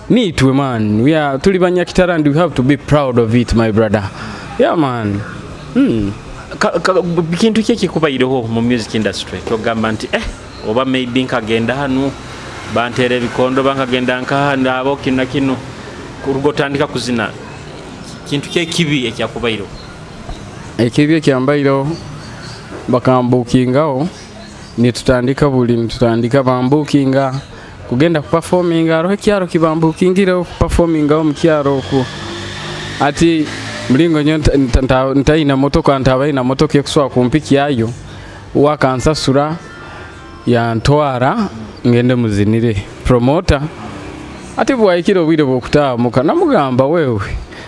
need to man we are tuli banyakitara and we have to be proud of it my brother. Yeah man. Kintu ki kikubayireho mu music industry kyogamba nti oba maybe nkagenda hano bantere bikondo bankagenda nkahanda abo kino kino kurugotandika kuzina kintu kye kibi ekyakubayireho? Ekibi ekyambayireho bakambukingaho nitutandika buli nitutandika bambukinga kugenda kuperforminga aroho kyaro kibambukingireho kuperforminga mu kyaro ku ati mulingo nyo ntaina motoka ntabaina motoka ekuswa kumpiki yayo wakansasura yantwara ngende muzinire promoter ati bwaikiro bwire bwokutamuka namugamba wewe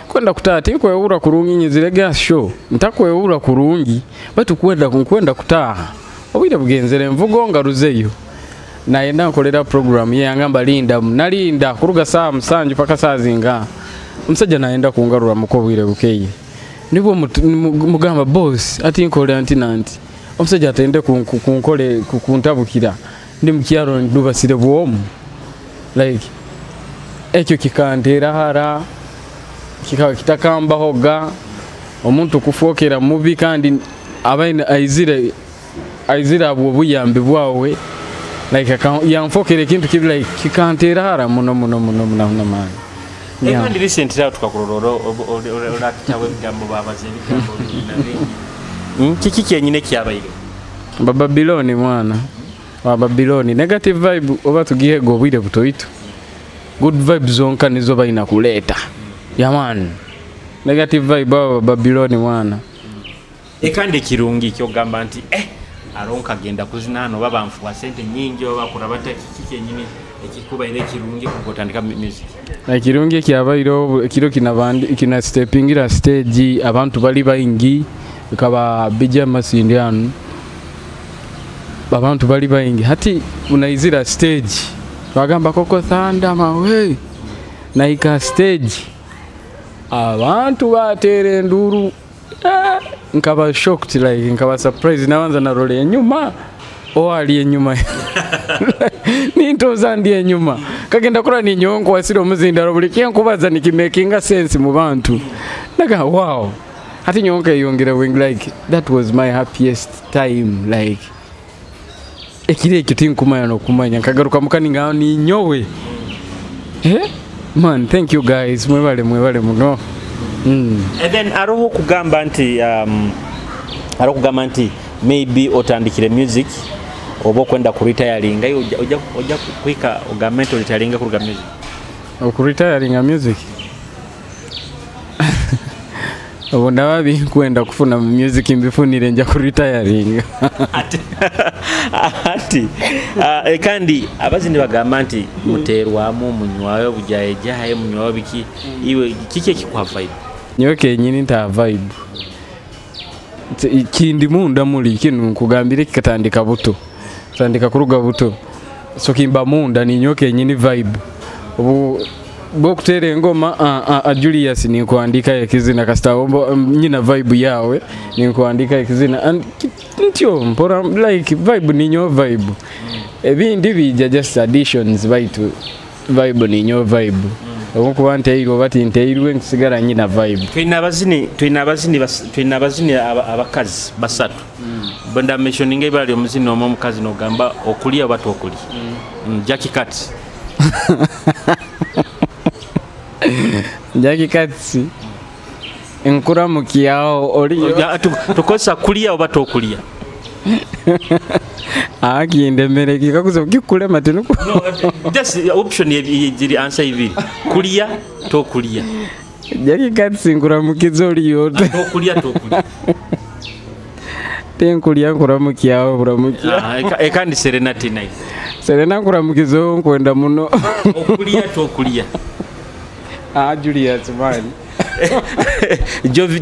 kwenda kutaha tinkwewura kurungi nyizire show ntakwewura kurungi batu kwenda kutaha obwire bugenzere mvugo ngaruzeyo naenda nkolera program ye yangamba linda nalinda kuruga saa 7 paka saa zinga omusajja naenda kungarura muko bwire bukeye nibwo mugamba boss ati nkolera nti nanti omusajja atende kunkole kuntabukira ndi mukyaro ndubasire bwomu like ekyo kikantera hara kikaba kitakambahoga omuntu kufokera mubi kandi abaina aizire abwo buyambi bwawe like yanfokera ekintu kibi like kikantera hara muno muno muno muno man. Yeah. Kandi recently aho tukakurororo orakitawe ebigambo babaze ebigambo bingi kiki kyenyine kyabaire Babiloni mwana wa Babiloni negative vibe oba tugihego obwire butoito good vibes zonka nizo baina kuleta. Yeah man. Negative vibe wa Babiloni mwana. Ekandi kirungi kyogamba nti aronka genda kuzina hano baba mfuwa sente nyingi oba kurabata kiki kyenyine ekikubaire kirungi kugotandika music. Ekirungi ekyabairo ekiro kinabandi kina steppingira stage abantu bali baingi bikaba bija Masindi hano abantu bali baingi hati unaizira stage bagamba Koko Thanda mawe naika stage Abantu bateera enduuru, nkaba shocked, like nkaba surprised. Nabanza narola enyuma, owali enyuma nintoza ndi enyuma, kagenda kura ninyowe nkwasire omuzindaro, buli kyenkubaza nikimakinga sense mu bantu. Naga wow, hati nyowe nkeyongera wing, like that was my happiest time, like ekiro ekyo tinkumanya nokumanya, nkagaruka muka ningaho ninyowe. Man, thank you guys, mwebale mwebale muno. And then aroho kugamba nti aroho kugamba nti maybe otandikire music oba okwenda ku retiringa, ojja kwika ogambe nti oretiringa kuruga music. Okuretiringa music obo ndaba binkwenda kufuna mu music mbifunire nja kuretiringa. Ati kandi abazini bagamba nti muterwamu munywayo bujayejaye munywayo biki, iwe kiki ekikuha vibe? Nyowe kenyini nta vibe kindi munda muli kinu nkugambire kikatandika buto, tandika kuruga buto, so kimba munda ninyowe kenyini vibe obu bokutera engoma Julius ninkuandika ekizina kasita nyina vibe yawe ninkuandika ekizina ntyo mpora like vibe ninyo vibe, ebindi bija just additions baitu vibe ninyo vibe. Obukuba nteirwe bati nteirwe nsigara nyina vibe. Twina abazini abakazi basatu. Benda mentioninga ibali omuzini omwe omukazi nogamba okulia oba tokulya. Jackie Katz. Jackie Katz nkuramukiyaho oliyo. Tukozesa kulya oba tokulya. Akindemere kikakuza kikulema tinuku. No, just option yeri answer ibiri. Kulya tokulya. Jackie Katz nkuramukiza oliyo. Tokulya tokulya. Tenkulya nkuramukiyaho nkuramukiya. Ekandi Serena tonight. Serena nkuramukiza nkwenda muno. Okulya tokulya. Julius man.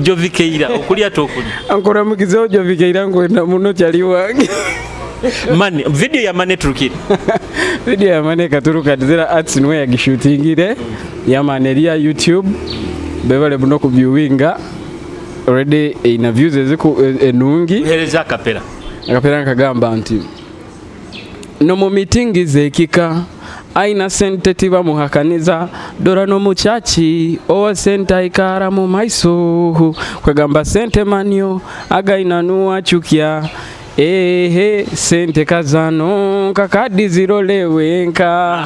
Jovi Keira okulya tokulya. Nkuramukiza Jovi Keira nkwenda muno kyali wange. Mani, video ya Mane turukire. Video ya Mane katuruka zera arts niwe yagishutingire. Ya Mane ya YouTube. Bebale buno ku viewinga. Already ina views eziku enungi. Hereza akapera. Akapera nkagamba nti no mu meeting zekika aina sente tiba muhakaniza dora no muchachi owa sente ikara mu maiso kwegamba sente manyo againa nuwa chukia ehe sente kazano kakadi zirolewenka.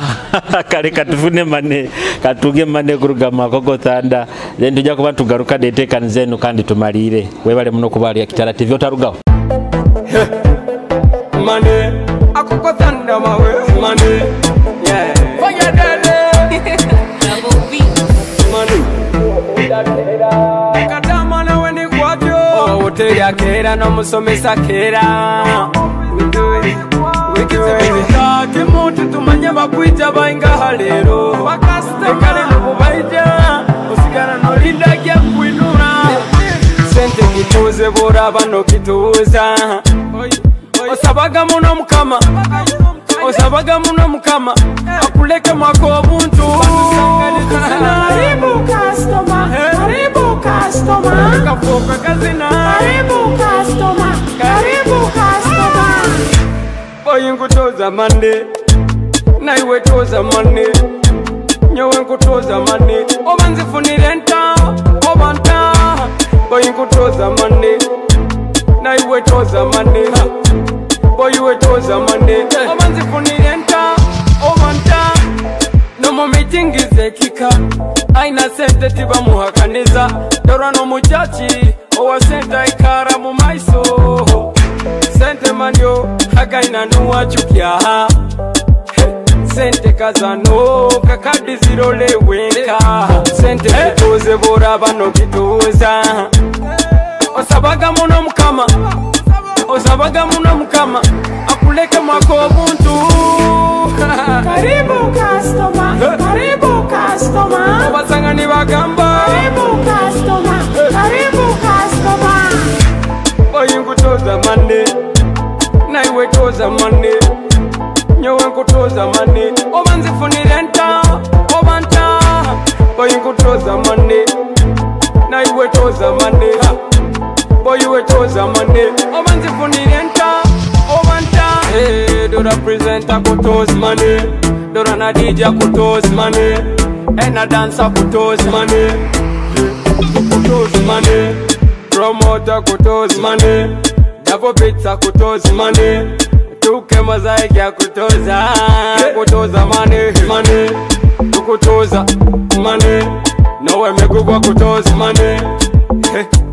Kale katufune mane katuge mane kuruga Makoko Thunder, then tujja kuba tugaruka detekani zenu kandi tumalire. Webale muno kubali ya Kitara TV otarugaho. Mane Akoko Thunder mawe mane yeah fire dele double B mane kadama na weni kwajo oteya kera no musomesa kera we do it kimuntu tumanye bakwita bainga halero bakastekale no baija osigara no linda kya kuinura sente kituze bora bano kituza osabaga muno mukama osabaga muno mukama akuleke mwako obuntu. Karibu customer, karibu customer, kafoka kazina. Karibu customer, karibu customer. Boy nkutoza mande naiwe toza mande nyowe nkutoza mande oba nzifunire nta oba nta. Boy nkutoza mande naiwe toza mande boy iwe toza mande oba nzifunire nta oba nta. No mu meeting zekika aina sente tiba muhakaniza dora no muchachi owa sente ikara mu maiso sente manyo hagaina nuwa chukya sente kazano kakadi zirolewenka sente kituze bora bano kituza osabaga muno mukama osabaga muno mukama akuleke mwako obuntu. Karibu customer, karibu customer, obasanga nibagamba karibu customer, karibu customer. Boy nkutoza mande naiwe toza mande nyowe nkutoza mande oba nzifunire nta oba nta. Boy nkutoza mande Na iwe toza mane. Boy iwe toza mane. Oba nzifunire nta. Oba nta. Hey, dora presenter kutoza mane. Dora na DJ kutoza mane. Ena dancer kutoza mane. Kutoza mane. Promoter kutoza mane. Davo pizza kutoza mane. Tuke mosaic ya kutoza. Kutoza mane. Mane. Tukutoza mane. Nowe migubwa kutoza mane.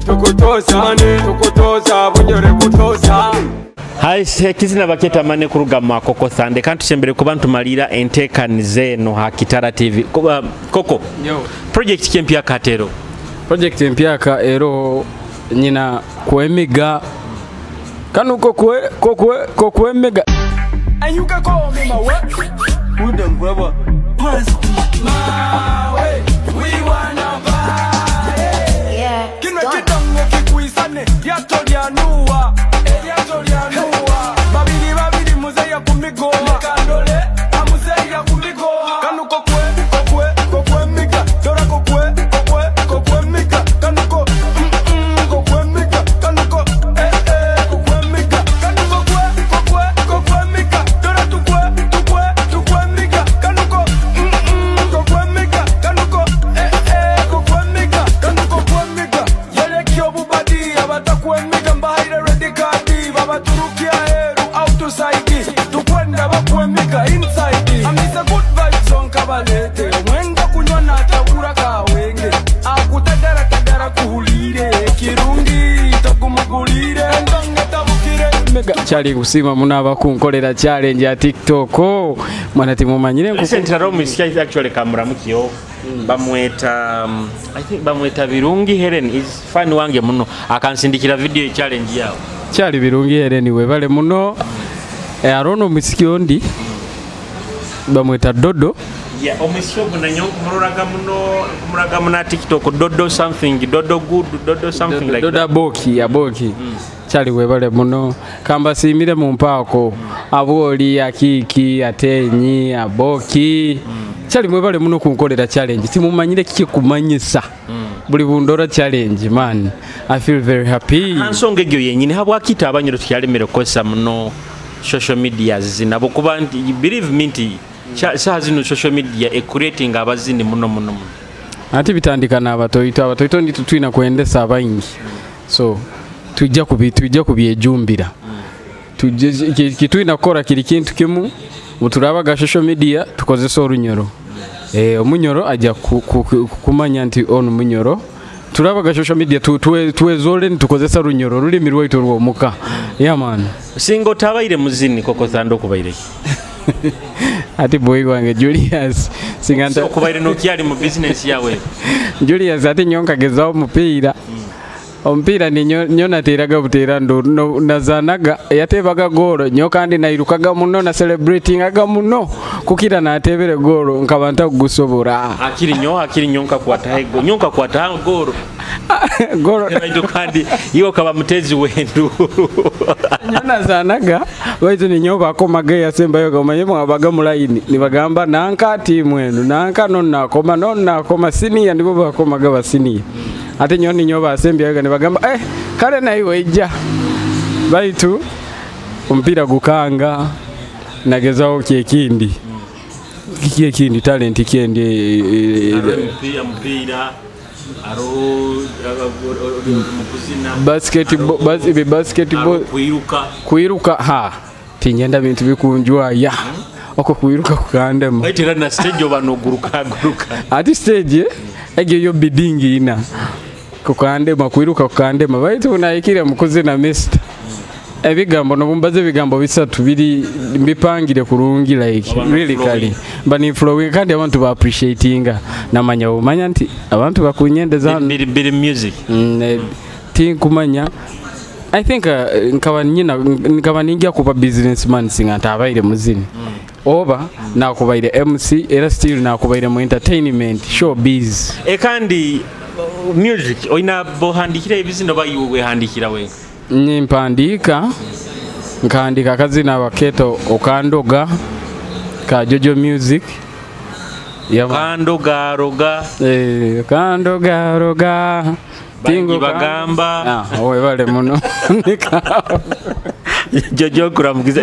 Tukutoza mane. Tukutoza bunyore kutoza. Hai kizina baketa mane kuruga ma Koko Thande kandi tusembere kuba ntumalira enteekaniza eno ha Kitara TV. Koko. Yo. Project ki empya katero? Project empyaka ero nyina kwemiga kanu kokwe kokwe kokwemiga. And you can call me my what? Who them brother? Mawe, we wanna buy. Yeah, Kino done. kidongo kikuisane, lyato lya Nuwa, lyato lya Nuwa. Babiri babiri muzeya kumigoha. Kandole, amuzeya kumigoha. Kanu kokwe, kokwe, kokwe miga. Dora kokwe, kokwe, kokwe miga. Kanuko, kokwe miga. Kanuko, eh, eh, kokwe miga. Kanu kokwe, kokwe, kokwe miga. Dora tukwe, tukwe, tukwe miga. Kanuko, kokwe miga. Kanuko, eh, eh, kokwe miga. Kanu kokwe miga. Yeleki obubadi, abatakwemiga, mbahaire red card. Babaturukia heru, outside. Tukwenda bakwemiga, inside. Amisa good vibes on kabalete. Mwenda kunywa na tabura kawenge. Akutagara tagara kuhulire. Kirungi togumugulire. Ndonge tabukire. Mega kyali kusima muno abakunkolera challenge ya TikTok. Mwana timumanyire nku Recently Rome is actually kamuramukio. Bamweta I think bamweta Birungi Helen is fan wange muno akansindikira video challenge yao. Kyali Birungi Helen webale muno. Arono musiki ondi bamweta Dodo. Yeah, omusiki ogwo nanyo kumuraga muno, kumuraga muno TikTok Dodo something, Dodo good, Dodo something like Dodo that. Aboki, Aboki. Kyali webale muno. Kambasiimire mu mpaako. Aboli, Akiki, Atenyi, Aboki. Kyali mwebale muno kunkolera challenge. Timumanyire kiki kumanyisa. Buli bundora challenge man. I feel very happy. Ansonga egyo yenyini habwakita abanyoro tukyalemere kukozesa muno social media zinabo kuba nti believe me nti saha zino social media e creating abazini muno muno muno. Ati bitandika n'abatoyito, abatoyito ndi tutwina kwendesa abayingi. So tujja kubi tujja kubyejumbira. Tujje kitwina kukora kiri kintu kimu muturabaga social media tukozesa orunyoro. Omunyoro ajja kumanya nti ono munyoro. Turabaga social media tuwezole tukozesa runyoro rulimi rwaitu rwomuka. Yeah man. Singo tabaire muzini Koko Thande okubaire. Ati boy wange Julius singanta so kubaire no kyali mu business yawe. Julius ati nyonka gezaho omupiira. Omupiira ni nyo nateraga butera ndo nazanaga yatebaga golo nyo kandi nairukaga muno na celebratingaga muno kukira natebere golo nkaba ntagusobora. Akiri nyo akiri nyonka kwata ego nyonka kwata golo. Golo baitu kandi iwo kaba mutezi wendu. Nyo nazanaga baitu ni nyo bakomaga yasembayo gamanye mwabaga mu line nibagamba nanka timu enu nanka no nakoma no nakoma senior nibo bakomaga ba senior. Ate nyo ninyo basembyaga nibagamba kale naiwe ijja baitu omupiira gukanga nagezaho kyekindi kyekindi talent kyendi mpira aro mukuzina basketball basketball kuiruka ha tinyenda bintu bikunjwa ya oko kuiruka kukandema baitu era na stage obanoguruka guruka ati stage egyo yo bidingi ina kukandema kuiruka kukandema baitu unayikire mukuzina mister ebigambo nobumbaze ebigambo bisatu biri mbipangire kurungi like really kali bani flowing kandi abantu ba appreciatinga namanya umanya nti abantu bakunyendeza biri music tinkumanya I think nkaba nyina nkaba ninjya kuba businessman singa ntabaire muzini oba nakubaire MC era still nakubaire mu entertainment showbiz kandi music oina bohandikira ebizino bayiwe handikira we nimpandika nkandika kazina baketo okandoga ka Jojo Music kandoga roga kandoga roga Tingo bagamba webale muno. Jojo kuramukiza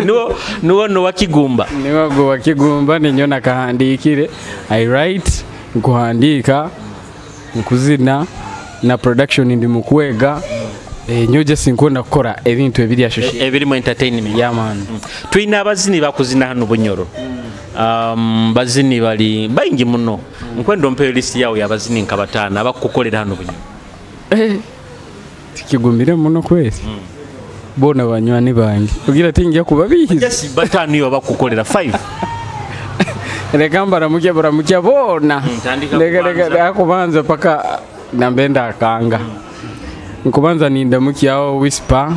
niwo no wakigumba. Niwo go wakigumba ninyo nakahandikire. I write, nkuhandika, nkuzina na production ndi mukwega. Nyoje sinkunda kukora ebintu ebiri ashushe ebiri mu entertainment. Yeah man. Twina abazini bakuzina hano Bunyoro. Bazini bali baingi muno. Nkwendo mpeyo list yawe yabazini nkabatana abakukolera hano Bunyoro. Tikigumire muno kwezi. Bona banywani bange. Ugira tingiya kubabihiza. Yes, batano yo bakukolera 5. Reka mbaramuke baramuke bona. Reka kubanza paka nambenda akanga. Nkubanza nindamukiaho Whisper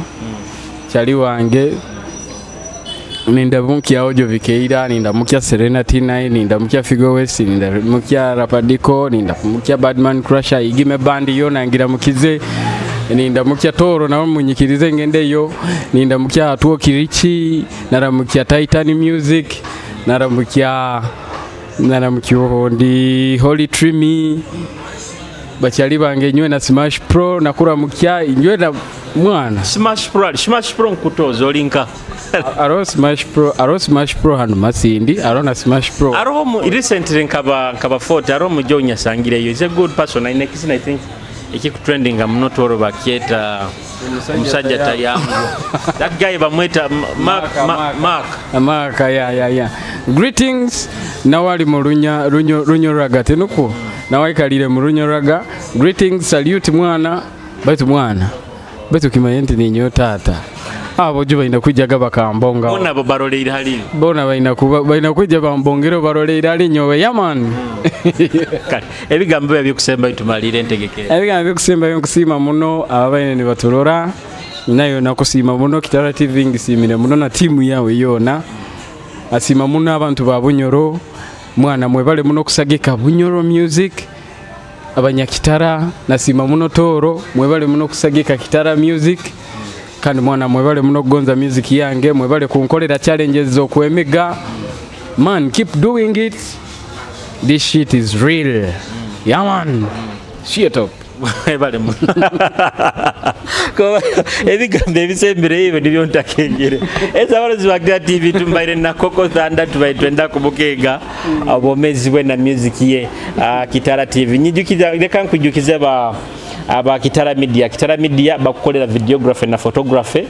chali wange, nindamukiaho Jovikeira, nindamukia Serena T9, nindamukia Figo West, nindamukia Rapadiko, nindamukia Badman Crusher, igime bandi yo nangira mukize, nindamukia Toro nawe munyikirize ngendeyo, nindamukia Atuo Kirichi, naramukia Titan Music, naramukia ndi Holy Trimi. Bachali bange nywe na Smash Pro nakura mukya nywe na mwana Smash Pro nkutozo olinka aro Smash Pro hano Masindi aro na Smash Pro aro mu recently nkaba 40 aro mu jonya sangireyo is a good person I next I think ikikutrendinga muno toro bakieta musajja tayangu that guy bamweta Mark ya greetings nawali mu runyoraga tenuko nawaikalire mu runyoraga. Greetings, salute mwana baitu kimanye nti ninyo tata abo jo baina kujaga bakambonga bona bo baroleira hali bona baina kuja bambongero baroleira hali nyowe yaman. Kale ebigambo byekusemba tumalire entegeke ebigambo byekusemba nkusima muno abaine ni baturora nayo nakusima muno Kitara TV ngisimire muno na timu yawe yona asima muno abantu ba Bunyoro mwana mwebale muno kusagika Bunyoro Music abanyakitara nasima muno Toro mwebale muno kusagika Kitara Music kandi mwana mwebale muno kugonza music yange mwebale kunkolera challenges zo kwemiga man, keep doing it, this shit is real. Yeah man, shit up. Mwebale muno ebigambo ebisembere ebyo nibyo ntakengere. Ezabalozi ba Kitara TV tumbaire na Koko Thanda tubaire twenda kubukega obomezi bwe na music ye Kitara TV. Nyijukiza reka nkujukize ba aba Kitara Media. Kitara Media bakukolera videography na photography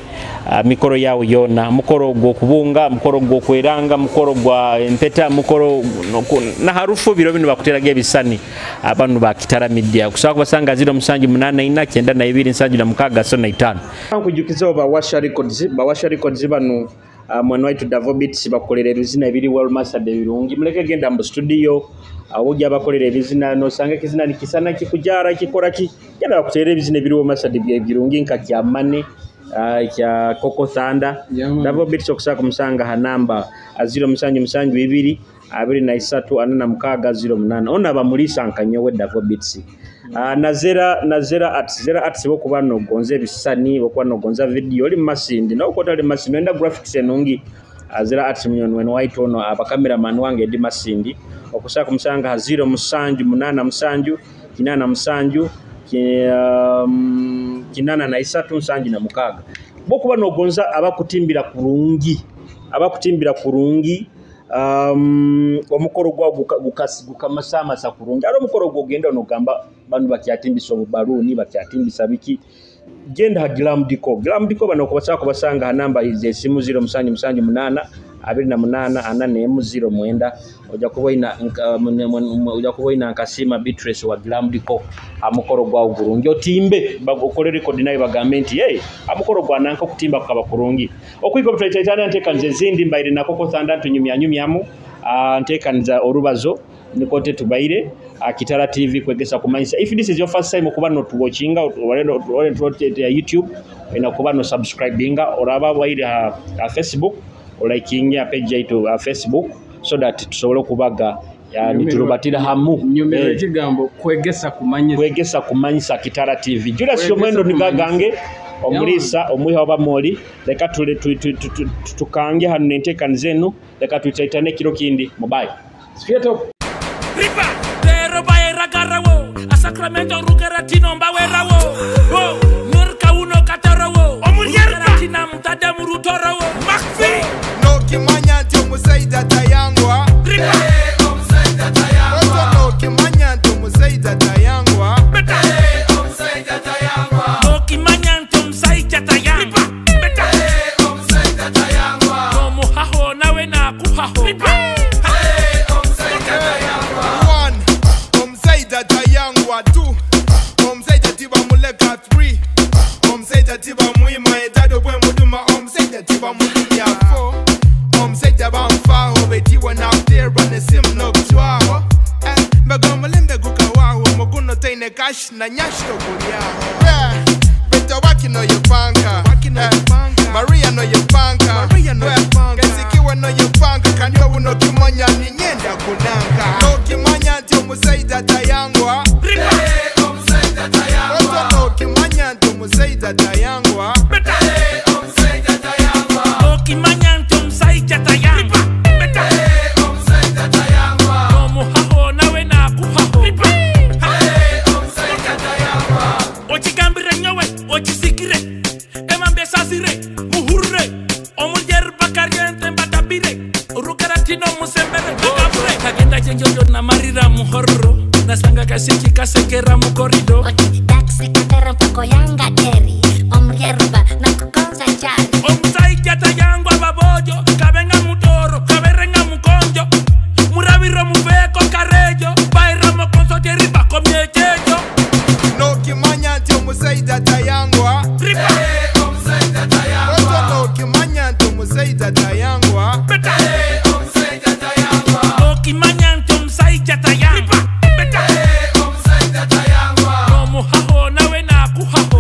mikoro yawo yona, mukoro gwo kubunga, mukoro gwo kweranga, mukoro gwa empeta, mukoro na harufu biro bino bakuteraga ebisani abantu ba Kitara Media. Kusaba kubasanga 0784 92 76 nkujukiza ba Washa Records, ba Washa Records bano mwana waitu Davo Beats bakolera ebizina ebiri well mastered ebirungi. Muleke genda mu studio awujja bakolera ebizina nosanga kizina nikisana kikujara kikora ki genda bakuterera ebizina ebiri well mastered ebirungi nka kya Mane kya Koko Thanda. Davo Beats okusaka kumusanga ha namba 0772 23 46 08 ona bamulisa nkanyowe Davo Beats. Nazera arts bokuba no gonze ebisani bokuba no gonza video oli Masindi nawo kotali Masindi enda graphics enungi Zera arts munyono weno white ono aba cameraman wange ndi Masindi okusaka kumusanga 0787 87 83 76 bokuba no gonza abakutimbira kurungi omukoro gwa gukamasama kurungi ari omukoro gwo genda nogamba bantu bakyatimbisa obubaluni bakyatimbisa biki genda ha Glam Diko bano kubasaka kubasanga ha namba z'esimu 0778 28 41 09 oja kuboina nkasima Beatrice wa Glam Diko amukoro gwa ugurungi otimbe okole record nayo bagambe nti hey amukoro gwa nanka okutimba kukaba kurungi okwiko bitwaitana ntekanze zindi mbaire na Koko Thanda tunyumya nyumyamu ntekanza orubazo nikote tubaire Kitara TV kwegesa kumanyisa. If this is your first time okuba no watchinga ya YouTube ina kuba no subscribinga oraba waire ha Facebook liking ya page yaitu Facebook so that tusobole kubaga niturubatira hamu nyumero ekigambo kwegesa kumanyisa kwegesa kumanyisa Kitara TV. Julius Omwendo nigagange omulisa omwiha obamoli leka tule tukange hano nentekani zenu leka tuitaitane kiro kindi mubayi. Straight up. Ripa, pero bae ragarawo, asa Sacramento rukeratino mbawerawo wo nurka uno katorowo omulyerkatina mutadde mu rutorowo Makfi nokimanya nti omusajja tayangwa nokimanya nti omusajja tayangwa nokimanya nti omusajja tayangwa nomuhaho nawe nakuhaho. 1 omusajja tayangwa 2 omusajja tibamuleka 3 omusajja tibamwima etado bwe muduma omusajja tibamulumya 4 omusajja banfaaho betiwa nakuterwa nesimu nokutwaho mbega omulembe gukawaho omuguno taine kashi na nyashi tokulyaho. Beta waki noyepanka Maria noyepanka Kenzikiwa noyepanka kandi unokimanya ninyenda kunanka nokimanya nti omusajja tayangwa nokimanya nti omusajja tayangwa nokimanya nti omusajja tayangwa nomuhaho nawe nakuhaho okigambire nyowe okisikire emambe esasire muhurire omulyerubakaryente mbatabire rukeratino musembere agabure kagenda chenjojo namarira muhororo nasanga kasiki kasekera mukorido omusajja tayangwa babojo kabenga mutoro kaberenga mukonjo murabiro muveko karejo baira mokonso teriba komyechejo nokimanya nti omusajja tayangwa nokimanya nti omusajja tayangwa nokimanya nti omusajja tayangwa nomuhaho nawe nakuhaho.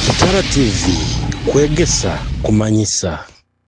Kitara TV kwegesa kumanyisa.